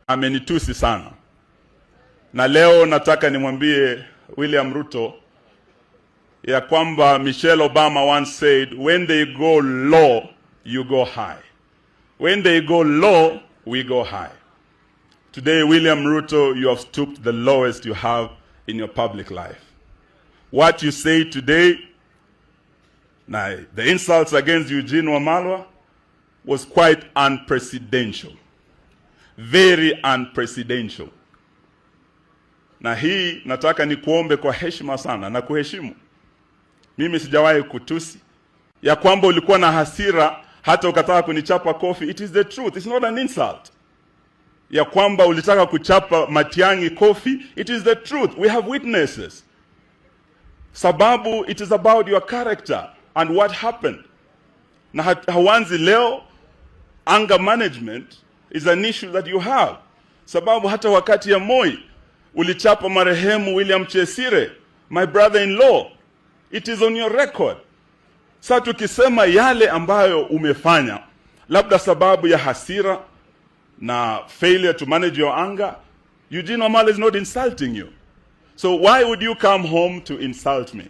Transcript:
Amenitusi sana, na leo nataka nimwambie William Ruto ya kwamba Michelle Obama once said, "When they go low, you go high. When they go low, we go high." Today, William Ruto, you have stooped the lowest you have in your public life. What you say today, now, the insults against Eugene Wamalwa was quite unprecedented. Very unprecedented. Na hii nataka nikuombe kwa heshima sana na kuheshimu. Mimi sijawahi kutusi ya kwamba ulikuwa na hasira hata ukataka kunichapa kofi. It is the truth, it's not an insult. Ya kwamba ulitaka kuchapa Matiang'i kofi, it is the truth. We have witnesses. Sababu it is about your character and what happened. Na hauanzi leo, anger management is an issue that you have. Sababu hata wakati ya Moi ulichapa marehemu William Chesire, my brother-in-law. It is on your record. Sasa tukisema yale ambayo umefanya, labda sababu ya hasira na failure to manage your anger, Eugene Wamalwa is not insulting you. So why would you come home to insult me?